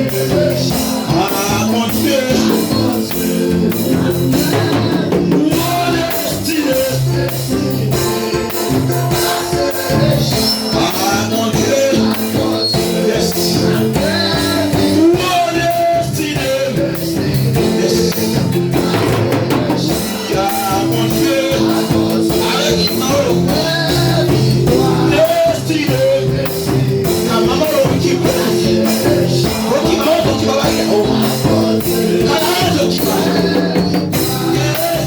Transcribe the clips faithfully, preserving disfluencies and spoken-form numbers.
Ah, mon Dieu. Oh, destiné. Ah, mon Dieu. Yes. Oh, destiné. Yes. Ah, mon Dieu. Avec Destiné. Ka manman w okipe w. Okipe w, okipe w, okipe w. Ka la okipe w.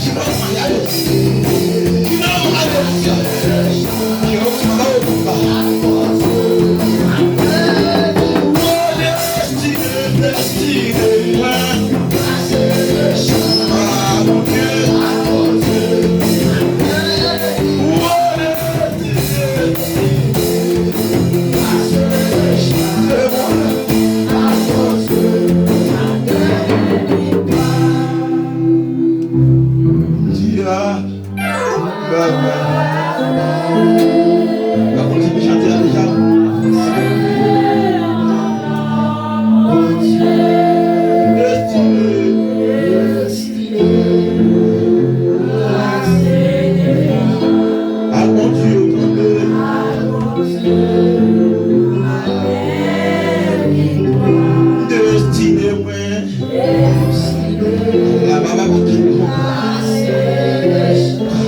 Ki manman w ale. Ki manman w ale. Ki okipe w. Destine mwen. La baba pa ki.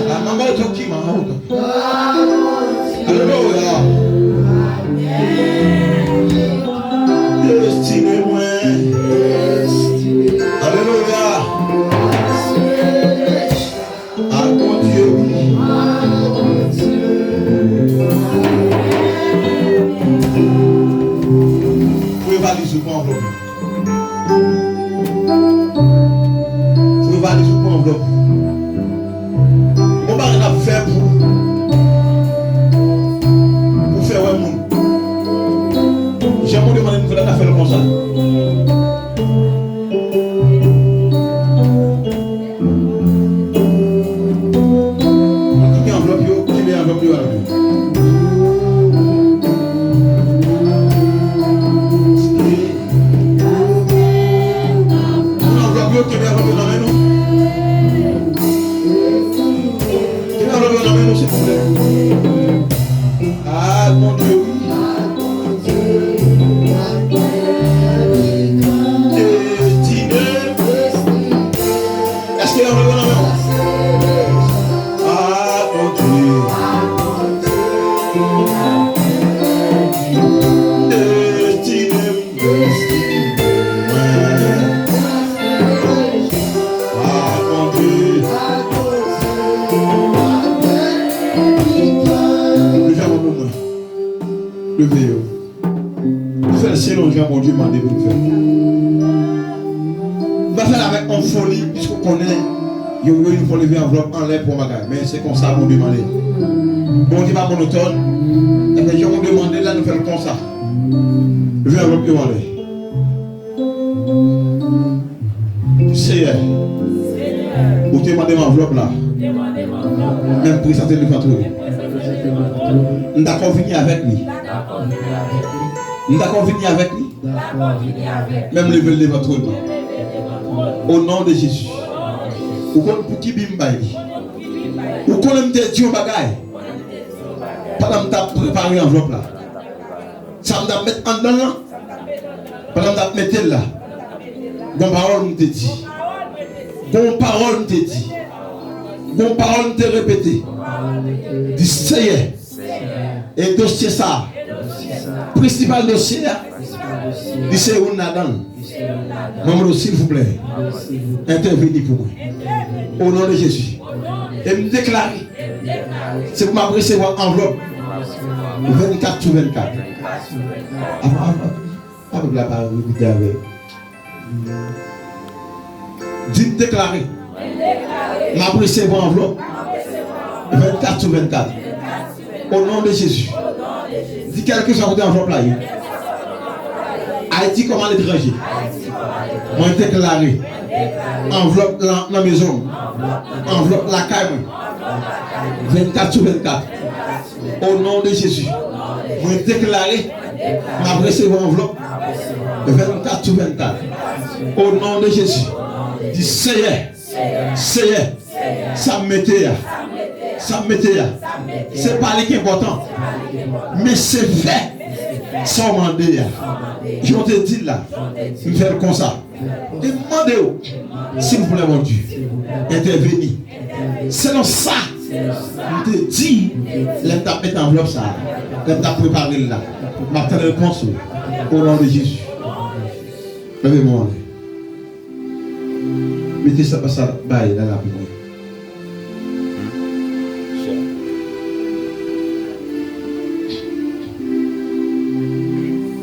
La manman w ki manman w. Alelouya. Destine mwen. Alelouya. A Bondye wi. Foure valiz ou, pran anvlòp. Foure valiz ou, pran anvlòp. Bon bagay n ap fè pou, pou fè wè moun. Jan Bondye mande nou fè l, n ap fè l konsa. Moun ki gen anvlòp yo, kenbe anvlòp yo a la men. Moun anvlòp yo, kenbe anvlòp yo nan men nou. Kenbe anvlòp yo nan men nou, silvouplè. A, Bondye, wi. Destine. Èske anvlòp yo nan men w? A, Bondye. Destine m. Destine mwen. A, Bondye. Leve yo pou mwen. Leve yo. Nou fè l selon jan Bondye mande pou nou fè l. Nou pa fè l avèk yon foli, piske w konnen, yo, yo, yon fwa leve anvlòp anlè pou yon bagay. Men se konsa Bondye mande. Bondye pa monotòn. Ebyen, jan Bondye mande l la, nou fè l konsa. Leve anvlòp yo anlè. Seyè, ou te mande m anvlòp la. Men m prezante l devan twòn ou. M dakò vini avèk li. M dakò vini avèk li. Men m leve l devan twòn ou. O non de Jezi. Ou konn pou ki bi m bay li. Ou konnen m te di yon bagay pandan m t ap prepare anvlòp la. Sa m t ap met anndan l lan, pandan m t ap mete l la, gon pawòl m te di. Gon pawòl m te di. Gon pawòl m te repete. Di, Seyè, e dosye sa a, prensipal dosye a, li se youn ladan l. Mwen mande w, silvouplè, entèveni pou mwen. O non de Jezi. E m deklare, se pou m ap resevwa anvlòp vennkat sou vennkat. Apa, apa, apa, apa, apa, repete avè m. Di, m deklare, m ap resevwa anvlòp vennkat sou vennkat. O non de Jezi. Di, kèlkeswa kote anvlòp la ye, Ayiti kòm aletranje, mwen deklare anvlòp lan nan mezon m, anvlòp lakay mwen, vennkat sou vennkat. O non de Jezi, mwen deklare m ap resevwa anvlòp Vennkat sou vennkat. O non de Jezi. Di, Seyè, Seyè, sa m mete a, sa m mete a, se pa li ki enpòtan, men se fè sa w mande a. Jan w te di l la, m fè l konsa. E m mande w, silvouplè, Bondye, entèveni. Selon sa m te di lè m t ap mete anvlòp sa a, lè m t ap prepare l la, m ap tann repons ou. O non de Jezi. Leve men w anlè. Mete sa, sa bay la, la pou mwen.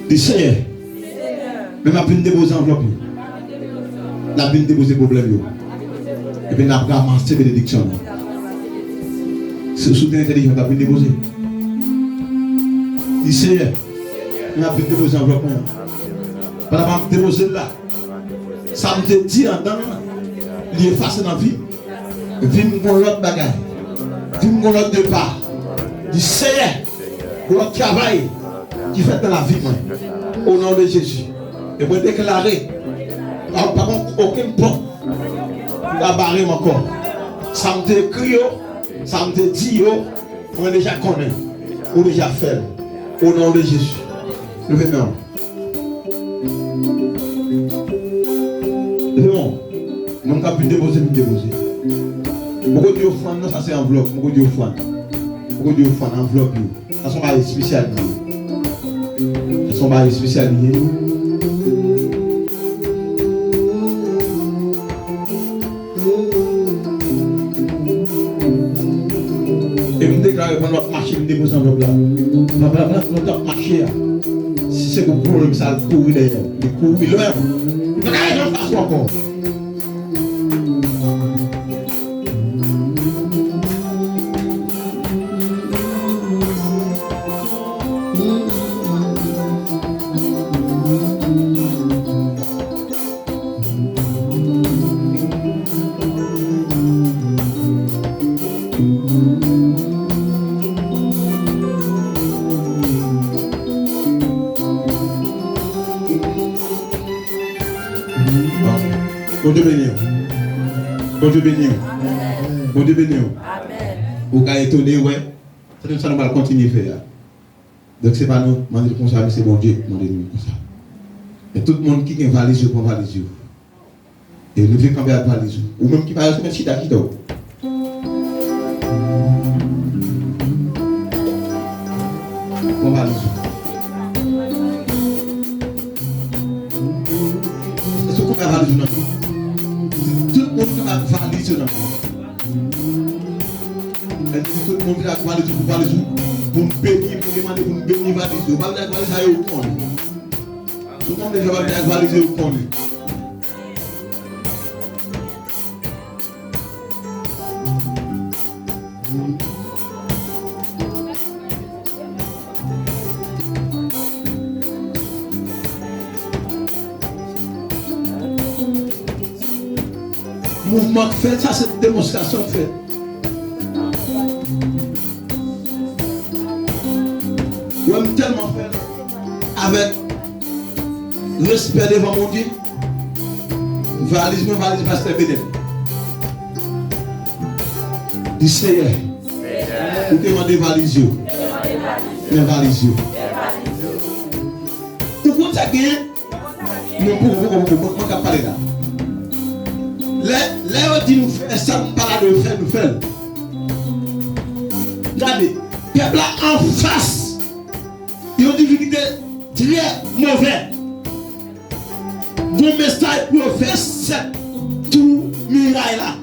Di, Seyè, men m ap vin depoze anvlòp yo. L ap vin depoze pwoblèm yo. Epi n ap ranmase benediksyon nou. Si, si w te entèlijan, w t ap vin depoze. Di, Seyè, men m ap vin depoze anvlòp mwen an. Pandan m ap depoze l la, sa m te di anndan l, li efase nan vi m. Vi m gon lòt bagay. Vi m gon lòt depa. Di, Seyè, gon lòt travay ki fèt nan lavi mwen. O non de Jezi. E mwen deklare, pa, pa gon okenn pòt ki ka bare m ankò. Sa m te ekri yo, sa m te di yo, mwen deja konnen. Ou deja fè l. O non de Jezi. Leve men w. Leve men w. Moun k ap vin depoze, vin depoze. Poko di ofrann non, sa se anvlòp. Poko di ofrann. Poko di ofrann, anvlòp yo. Sa se yon bagay espesyal li ye. Sa se yon bagay espesyal li ye. E m deklare pandan w ap mache, m depoze anvlòp la. Pandan w ap mache a, si se pou pwoblèm sa, l kouri dèyè w. Li kouri lwen. Li pa ka rete anfas ou ankò. Bondye beni w. Bondye beni w. Bondye beni w. Ou ka etone, wè. Se menm sa nou pral kontinye fè a. Donk, se pa nou mande l konsa, men se Bondye ki mande nou konsa. Men tout moun ki gen valiz yo, pran valiz yo. E leve kanpe ak valiz ou. Ou menm ki pa resevwa, chita, chita w. Pran valiz ou. Èske w kanpe ak valiz ou nan men w? Tout moun kanpe ak valiz yo nan men yo. Èske tout moun vin ak valiz ou pou valiz ou? Pou n beni, pou n demande pou n beni valiz yo. Ou pa vin ak valiz sa yo, ou konnen. Tout moun deja pa vin ak valiz yo, ou konnen. Mouvman k fèt, sa se demonstrasyon k fèt. Wè, m tèlman fè l avèk respè devan Bondye. Valiz mwen, valiz pastè Benel. Di, Seyè, ou te mande valiz yo. Men valiz yo. Ou konn sa k genyen? Non, poko, poko, poko, mwen, mwen k ap pale la. Lè, lè yo di nou fè sa, m pa la de fè, nou fè l. Gade, pèp la anfas yon difikilte trè move. Gon mesaj pou yo fè sèt tou miray la.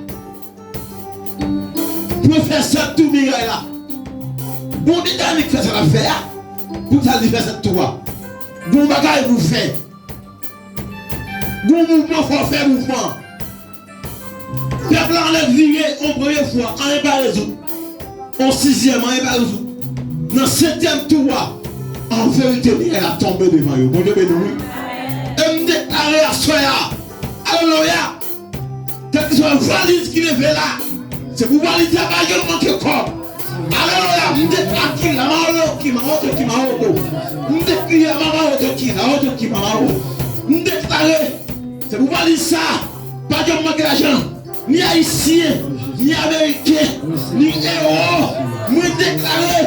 Pou yo fè sèt tou miray la. Gon dinamik fè sa l ap fè a. Pou sa li fè sèt tou a. Gon bagay pou fè. Gon mouvman fò fè mouvman. Pèp la anlè vire yon premye fwa, anyen pa rezoud. Yon sizyèm, anyen pa rezoud. Nan setyèm tou a, an verite, miray la tonbe devan yo. Bondye beni w, wi. E m deklare aswè a, alelouya, kèlkeswa valiz ki leve la, se pou valiz la pa janm manke kòb. Alelouya, m deklare ki la maoto ki maoto ki maoto. M deklare mamaoto ki la oto ki mamao. M deklare, se pou valiz sa pa janm manke lajan. Ni ayisyen, ni ameriken, ni ewo. Mwen deklare,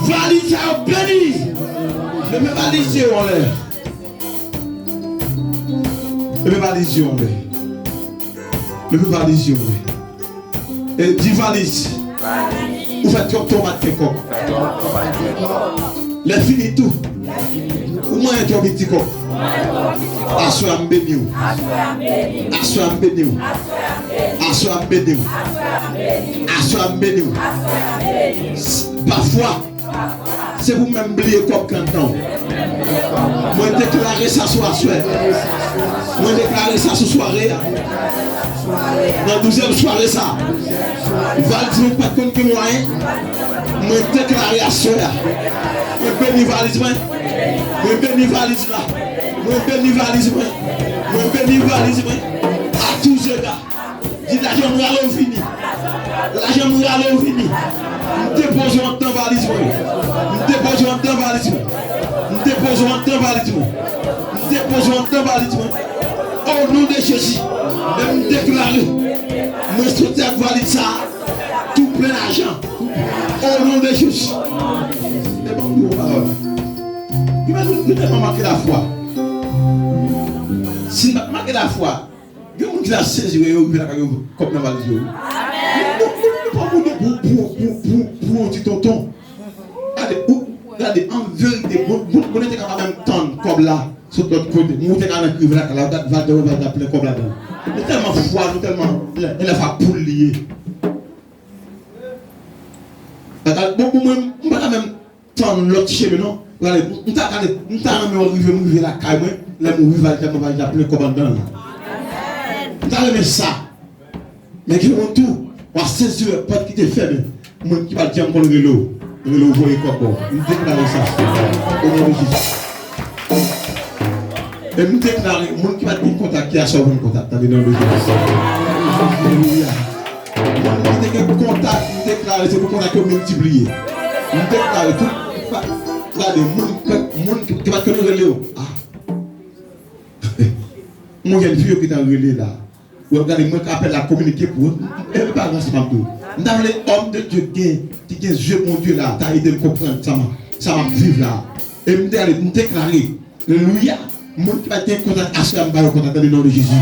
valiz sa yo beni. Leve valiz yo anlè. Leve valiz yo anlè. Leve valiz yo anlè. E di valiz. Ou fè twòp tan w pa t gen kòb. Lè fini tou. Ou manyen twòp piti kòb. Aswè a m beni w. Aswè a m beni w. Aswè a m beni w. Aswè a m beni w. Pafwa, se pou menm bliye kòb kantan w. Mwen deklare sa sou aswè. Mwen deklare sa sou sware a. Nan douzyèm sware sa, valiz mwen pa t konn gen mwayen. Mwen deklare aswè a. Mwen beni valiz mwen. Mwen beni valiz la. Mwen beni valiz mwen. Mwen beni valiz mwen. A tou zega. Di lajan m rale w vini. Lajan m rale w vini. M depoze w anndan valiz mwen. M depoze w anndan valiz mwen. M depoze w anndan valiz mwen. M depoze w anndan valiz mwen. O non de Jezi. E m deklare. Mwen soti ak valiz sa a. Tou plen lajan. O non de Jezi. E ban m yon pawòl. Nou, nou tèlman manke lafwa. Si n pa t manke lafwa, gen moun ki ta sezi wè yo rive lakay yo, kòb nan valiz yo. Nou, nou, nou pa moun pou, pou, pou, pou, pou yon ti tonton. Gade, ou, gade, an verite, moun, moun, moun te ka pa menm tann kòb la sot lòt kote. Moun te ka nan rive lakay la, gad valiz yo, valiz la plen kòb ladan. Nou tèlman fwa, nou tèlman lè, lè fa poul li ye. Gade, bon, pou mwen, m pa ka menm tann lòt chemen non. Gade, m ta gade, m ta renmen w rive, m rive lakay mwen, lè m ouvri valiz la, m wè valiz la plen kòb anndan l. M ta renmen sa. Men gen moun tou, w ap sezi wè pòt ki te fèmen. Moun ki pa t janm konn rele w, rele w voye kòb ba w. M deklare sa. O non de Jezi. E m deklare, moun ki pa t gen kontak, ki aswè w jwenn kontak, nan non de Jezi. Alelouya. Moun ki te gen kontak, m deklare, se pou kontak yo miltipliye. M deklare, tout, pa, gade, moun, moun ki pa t konn rele w. Ah. Mwen gen fi yo ki ta rele la. Ou ap gade mwen k apèl la kominike pou ou. E pa ranse m ap di w. M ta vle òm de Dye gen, ki gen zye Bondye la, ta ede m konprann sa m, sa m ap viv la. E m te ale, m deklare, alelouya, moun ki pa t gen kontak aswè a, m ba yo kontak nan non de Jezi.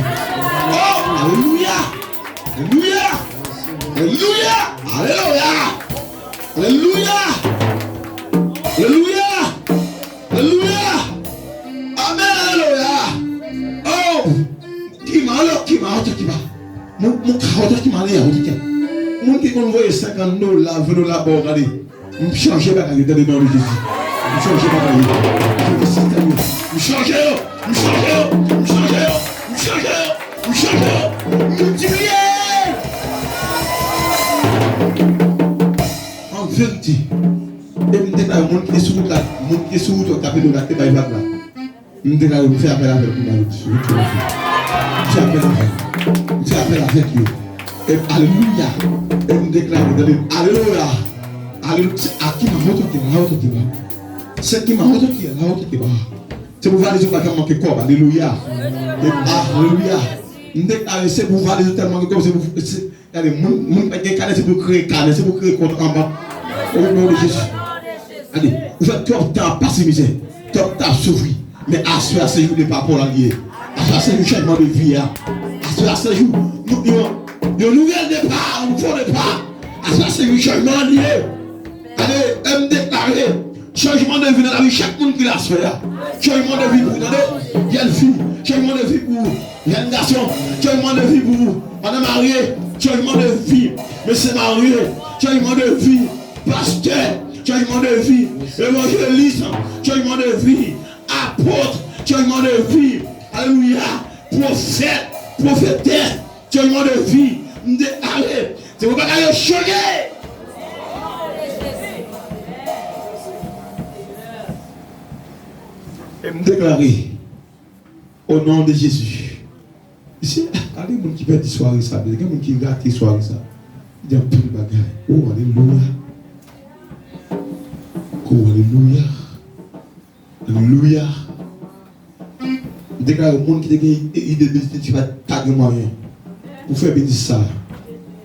Oh, alelouya! Alelouya! Alelouya! Alelouya! Alelouya! Alelouya! Alelouya! Amèn, alelouya! Oh! Kima, alò, kima, oto kima. Moun, moun ka oto kima, ale, oto kima. Moun ki konn voye senkant dola, ven dola ba w, gade. M chanje bagay yo, gade nan non de Jezi. M chanje bagay yo. M chanje sistèm yo. M chanje yo. M chanje yo. M chanje yo. M chanje yo. M chanje yo. M miltipliye. An verite. E m deklare moun ki te sou wout la, moun ki te sou wout yo, k ap ede w la, te bay vag la. M deklare, m fè apèl avèk moun nan yo. M fè apèl avèk. M fè apèl avèk yo. E, alelouya. E m deklare, tande, alelouya. Alelouya. Se a ki mwen otoke, la otoke ba. Se ki mwen otoke, la otoke ba. Se pou valiz ou pa janm manke kòb. Alelouya. E, alelouya. M deklare, se pou valiz ou tèlman manke kòb, se pou, se, Gade, moun, moun pa gen kanè, se pou kreye kanè, se pou kreye kont an bank. O non de Jezi. Gade, ou fè twòp tan ap pase mizè, twòp tan ap soufri. Men aswè a se jou de papò la li ye. Aswè a se jou chanjman de vi a. Aswè a se jou nou, yon, yon nouvèl depa, yon nouvo depa. Aswè a se jou chanjman an li ye. Gade, e m deklare chanjman de vi nan lavi chak moun ki la aswè a. Chanjman de vi pou ou, tande, jèn fi. Chanjman de vi pou ou, jèn gason. Chanjman de vi pou ou, madan marye. Chanjman de vi, mesye marye. Chanjman de vi, pastè. Chanjman de vi, evanjelis. Chanjman de vi, apot. Chanjman de vi, alelouya, pwofèt, pwofetès. Chanjman de vi, m deklare, se pou bagay yo chanje. E m deklare, o non de Jezi. Mesye, gade moun ki pèdi sware sa, gen moun ki rate sware sa. Gen anpil bagay. O, alelouya. O, alelouya. Alelouya. M Deklare moun ki te gen ide biznis ki pa, pa gen mwayen pou fè biznis sa a.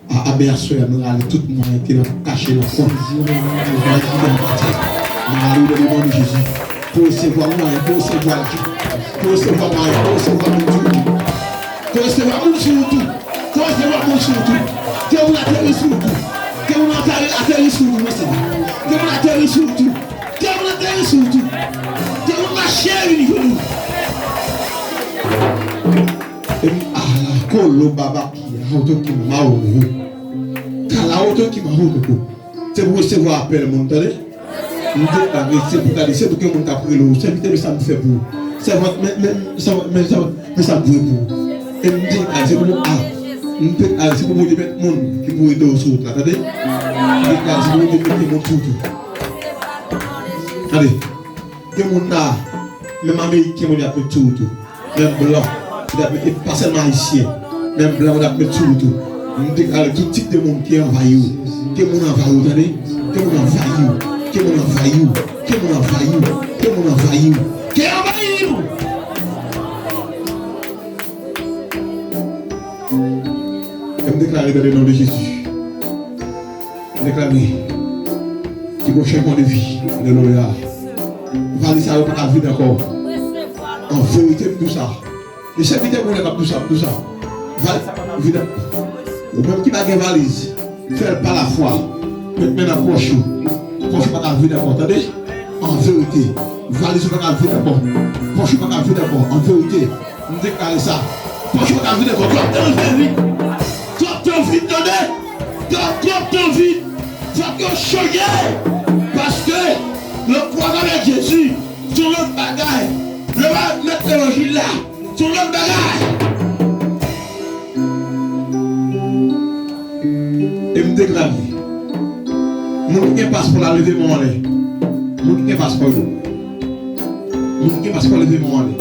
A, a, ben, aswè a, nou rale tout mwayen ki nan kache nan kont. Nou rale nan kont. Nou rale nan non de Jezi. Pou resevwa mwayen, pou resevwa lajan. Pou resevwa mwayen, pou resevwa moun sou wout ou. Pou resevwa moun sou wout ou. Pou resevwa moun sou wout ou. Ke moun ateri sou wout ou. Ke moun ateri, ateri sou wout ou, mwen Senyè. Ke moun ateri sou wout ou. Ke moun ateri sou wout ou. Ke moun mache vin jwenn ou. E m ala kolo baba ki awoto ki mawo. Kala awoto ki mawo koko. Se pou resevwa apèl moun, tande? M deklare, se pou gade, se pou gen moun k ap rele w. Sèvitè, men sa m fè pou ou. Sèvant, men, men, sèvant, men, sèvant, men sa m voye pou ou. E m deklare, se pou, a, m deklare, se pou Bondye met moun ki pou ede w sou wout la, tande? M deklare, se pou Bondye mete moun sou wout ou. Tande, gen moun la, menm Ameriken, Bondye ap met sou wout ou. Menm blan, Bondye ap met, e pa sèlman Ayisyen, menm blan, Bondye ap met sou wout ou. M deklare tout tip de moun ki anvayi w. Ke moun anvayi w, tande? Ke moun anvayi w. Ke moun anvayi w. Ke moun anvayi w. Ke moun anvayi w. Ke anvayi w. E m deklare dans le nom de Jésus. M deklare ki pwochen pwen de vi. Alelouya. Valiz sa yo pa ka vid ankò. An verite, m di w sa. E sèvitè Bondye k ap di w sa, m di w sa. Valiz sa pa ka vid ankò. Ou menm ki pa gen valiz, fè l pa lafwa. Met men nan pòch ou. Pòch ou pa ka vid ankò, tande? An verite. Valiz ou pa ka vid ankò. Pòch ou pa ka vid ankò. An verite. M deklare sa. Pòch ou pa ka vid ankò. Twòp tan vin vit. Twòp tan vin, tande. Twòp, twòp tan vin. Fòk yo chanje. Paske le croire avec Jésus, se yon lòt bagay. Lè w ap met levanjil la, se yon lòt bagay. E m deklare, moun ki gen paspò la, leve men w anlè. Moun ki gen paspò yo. Moun ki gen paspò, leve men w anlè.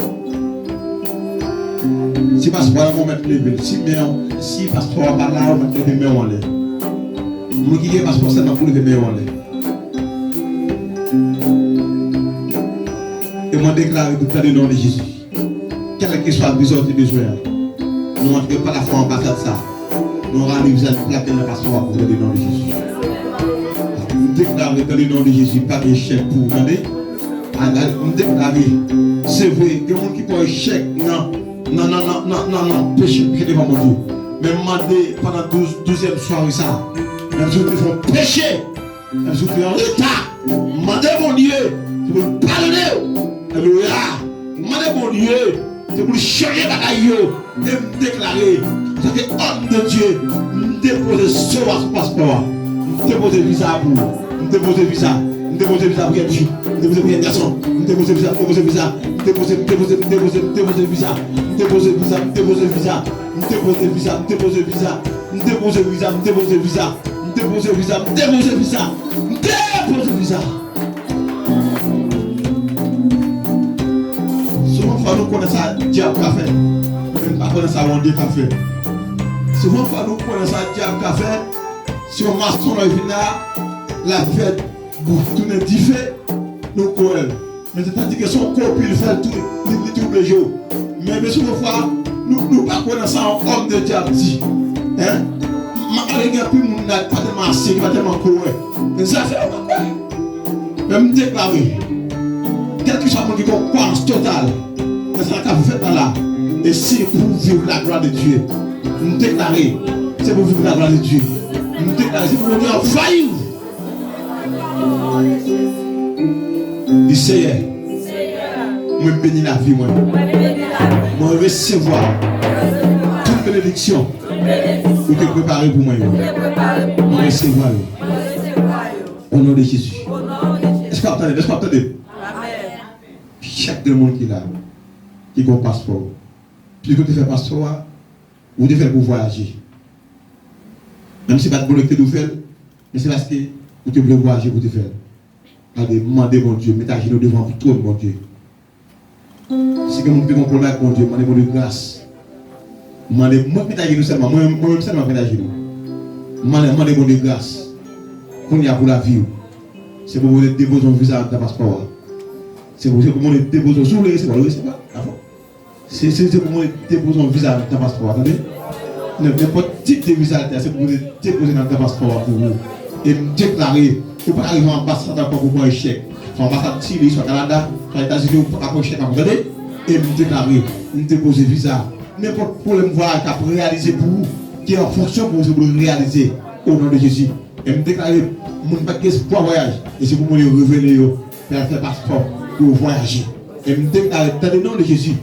Si paspò a la, ou mèt leve l. Si men, si paspò a pa la, ou mèt leve men w anlè. Moun ki gen paspò sèlman pou leve men w anlè. E mwen deklare tout sa nan non de Jezi. Kèlkeswa viza w te bezwen an, nou antre pa lafwa anbasad sa. Nou rale viza n plake nan paspò a pou nan non de Jezi. M deklare nan non de Jezi, pa gen echèk pou ou, tande? M deklare, se vre, gen moun ki pran echèk nan, nan, nan peche, peche devan Bondye. Men m mande pandan douz, douzyèm sware sa, menm si w te fè yon peche, menm si w te an reta, mande Bondye pou l padone w. Alelouya. Mande Bondye pou l chanje bagay yo. E m deklare, antanke òm de Dye, m depoze so a sou paspò a. M depoze viza a pou ou. M depoze viza. M depoze viza pou jèn fi. M depoze pou jèn gason. M depoze viza, m depoze viza. M depoze, m depoze, m depoze, m depoze viza. M depoze viza, m depoze viza. M depoze viza, m depoze viza. M depoze viza, m depoze viza. M depoze viza, m depoze viza. M depoze viza. Souvan fwa nou konnen sa dyab ka fè, men nou pa konnen sa Bondye ka fè. Souvan fwa nou konnen sa dyab ka fè, si yon mason lè vin la, l ap fè bouch tounen dife, nou kwè l. Men se tandike se yon kopi l fè l tou, li, li twouble je w. Men, men souvan fwa, nou, nou pa kwè nan sa yon òm de Dye ap di. Hein? M ap pale gen anpil moun la ki pa tèlman asye, ki pa tèlman kwè. Men zafè yo pa kwè. Men m deklare, kèlkeswa moun ki gen yon kwayans total nan sa k ap fèt la la, e se pou viv la glwa de Dye. M deklare, se pou viv la glwa de Dye. M deklare, se pou Bondye anvayi w. Di, Seyè, mwen beni lavi mwen. Mwen resevwa tout benediksyon ou te prepare pou mwen yo. Mwen resevwa yo. O non de Jezi. Èske w ap tande? Èske w ap tande? Chak de moun ki la, ki gen paspò, piske w te fè paspò a, ou te fè l pou vwayaje. Menm si pa t Bondye ki te di w fè l, men se paske ou te vle vwayaje pou w te fè l. Gade, mande Bondye, met ajenou devan twòn Bondye. Si gen moun ki gen yon pwoblèm ak Bondye, mande Bondye gras. Mande, mwen k met ajenou sèlman, mwen, mwen menm sèlman k met ajenou. Mande, mande Bondye gras. Kounye a pou lavi w. Se pou Bondye depoze yon viza anndan paspò a. Se pou, se pou Bondye depoze, si w vle resevwa l, resevwa l. Dakò? Se, se, se pou mwen depoze yon viza nan paspò a, tande? Nenpòt tip de viza l te a, se pou mwen depoze nan paspò a pou ou. E m deklare, ou pa ka rive anbasad ankò pou pran echèk. Swa anbasad Chili, swa Kanada, swa Etazini, ou pa ka pran echèk ankò, tande? E m deklare, m depoze viza. Nenpòt pwoblèm vwayaj k ap reyalize pou ou, ki an fonksyon pou ou, se pou l reyalize, o non de Jezi. E m deklare, moun pa t gen espwa vwayaj, e se pou mwen yo revele yo, fè, fè paspò pou yo vwayaje. E m deklare, tande non de Jezi,